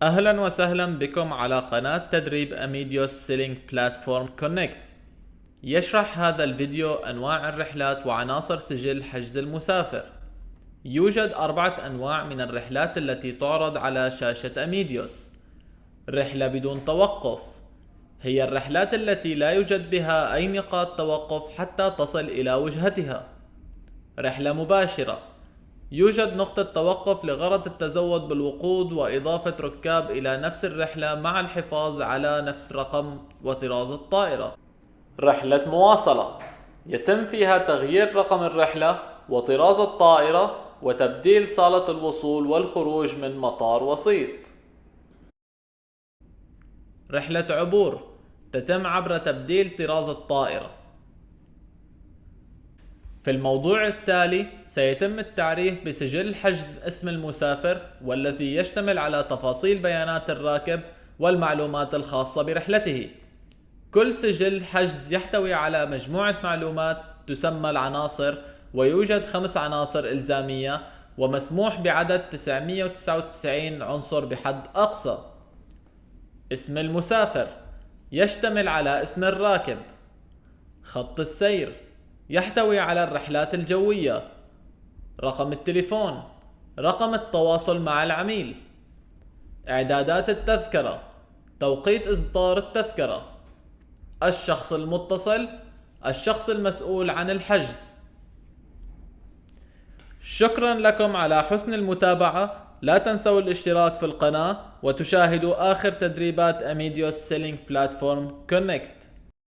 أهلا وسهلا بكم على قناة تدريب أميديوس سيلينج بلاتفورم كونكت. يشرح هذا الفيديو أنواع الرحلات وعناصر سجل حجز المسافر. يوجد 4 أنواع من الرحلات التي تعرض على شاشة أميديوس. رحلة بدون توقف هي الرحلات التي لا يوجد بها أي نقاط توقف حتى تصل إلى وجهتها. رحلة مباشرة يوجد نقطة توقف لغرض التزود بالوقود وإضافة ركاب إلى نفس الرحلة مع الحفاظ على نفس رقم وطراز الطائرة. رحلة مواصلة يتم فيها تغيير رقم الرحلة وطراز الطائرة وتبديل صالة الوصول والخروج من مطار وسيط. رحلة عبور تتم عبر تبديل طراز الطائرة. في الموضوع التالي سيتم التعريف بسجل حجز اسم المسافر، والذي يشتمل على تفاصيل بيانات الراكب والمعلومات الخاصة برحلته. كل سجل حجز يحتوي على مجموعة معلومات تسمى العناصر، ويوجد 5 عناصر إلزامية ومسموح بعدد 999 عنصر بحد أقصى. اسم المسافر يشتمل على اسم الراكب. خط السير يحتوي على الرحلات الجوية. رقم التليفون، رقم التواصل مع العميل. إعدادات التذكرة، توقيت إصدار التذكرة. الشخص المتصل، الشخص المسؤول عن الحجز. شكرا لكم على حسن المتابعة. لا تنسوا الاشتراك في القناة وتشاهدوا آخر تدريبات أميديوس سيلينج بلاتفورم كونكت.